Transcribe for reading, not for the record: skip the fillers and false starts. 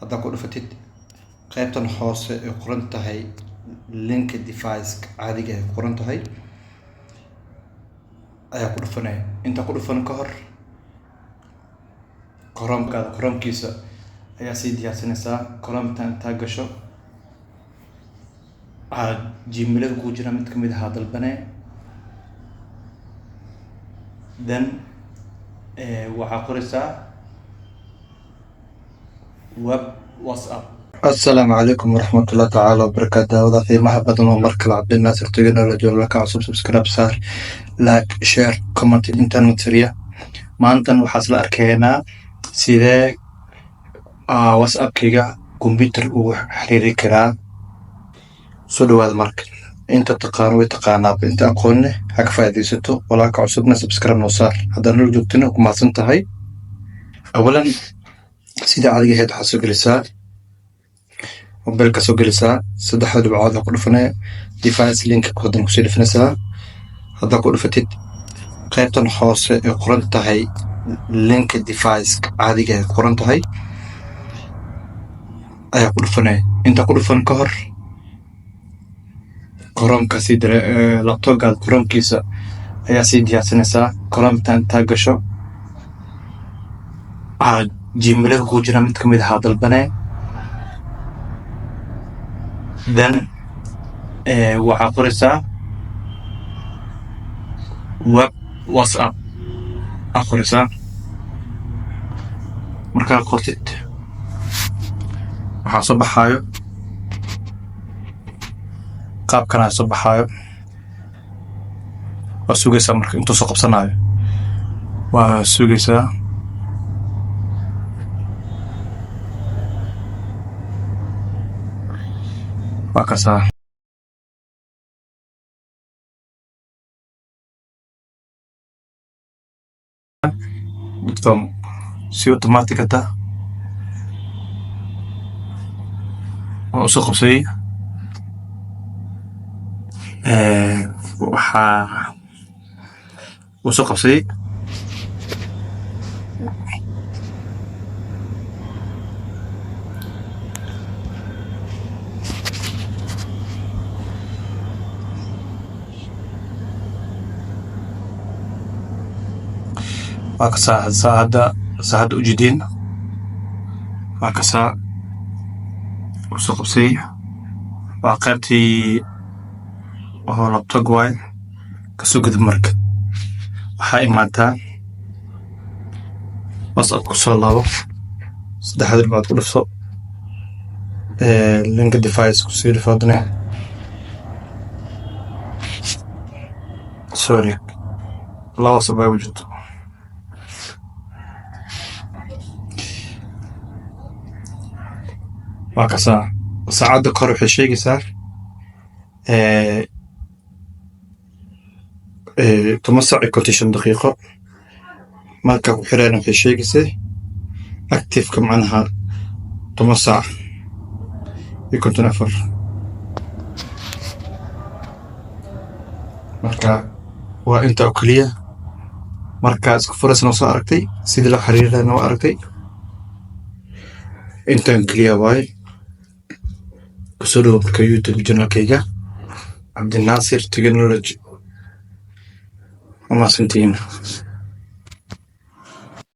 Haddaa ku dhufatid qaybtan hoose ay qoran tahay link device caadiga ay qoran tahay ayaa ku dhufanaya. Inta ku dhufan ka hor, Chromekaada, Chromekiisa ayaa sii diyaarsanaysaa. Chrometa intaa gasho, waxaa Gmailada kugu jira mid kamid ahaa dalbanee, then waxaa qoraysaa web WhatsApp. Asalaamu calaykum waraxmatullahi tacaala wabarakaatu. Daawada qiimaha badan oo mar kale Cabdinaasir Technology. Walka cusub subscribe saar, like, share, comment, internet siriya. Maantan waxaa isla arkaynaa sidee WhatsAppkayga computer ugu xiriiri karaa. Soo dhawaada. Marka inta taqaano way taqaanaaba, inta aqoonne ha ka faa'iidaysato. Walaalka cusubna subscribe noo saar, haddaad nala joogtana ku mahadsan tahay. Awalan, sida caadiga ahayd, waxaad soo gelisaa mobilka, soo gelisaa saddexda dhibcood ku dhufanaya, device link hadan kusii dhufanaysaa. Haddaa ku dhufatid qaybtan hoose ay qoran tahay link device caadiga ay qoran tahay ayaa ku dhufanaya. Inta ku dhufan ka hor, Chromeka sii dire, laptopkaada Chromekiisa ayaa sii diyaarsanaysaa. Chrometa intaa gasho, waxaa Gmailada kugu jira mid kamid ahaa dalbanee, then waxaa qoraysaa web WhatsApp aa qoraysaa. Markaa qortid, waxaa soo baxaayo qaabkanaa soo baxaayo. Waa sugaysaa marka intuu soo qabsanaayo, waa sugaysaa. Waa kasaa. Com si automatic hata waan usoo qabsaday. Waxaa usoo qabsaday waa kasaa. Saacadda, saacadda ujeediin, waa kasaa, usoo qabsaday. Waa qaybtii oo laptop waay. Kasoo gudub. Marka waxaa imaataa WhatsApp, ku soo laabo, saddexda dhibcood ku dhufso, link device kusii dhufo haddana. Sorry, laba sabay u jirto. Waa kasaa. Saacadda kor waxay sheegaysaa 10 saac iyo 55 daqiiqo. Markaa ku xirayna, waxay sheegaysay activeka, macnaha 10 saac iyo 54. Marka waa inta oo keliya. Marka isku furaysna waa soo aragtay, sidii loo xiriirayna waa aragtay. Intan keliya waaye. Kusoo dhawo marka YouTube channelkayga Cabdinaasir Technology. Waa mahadsantihiin.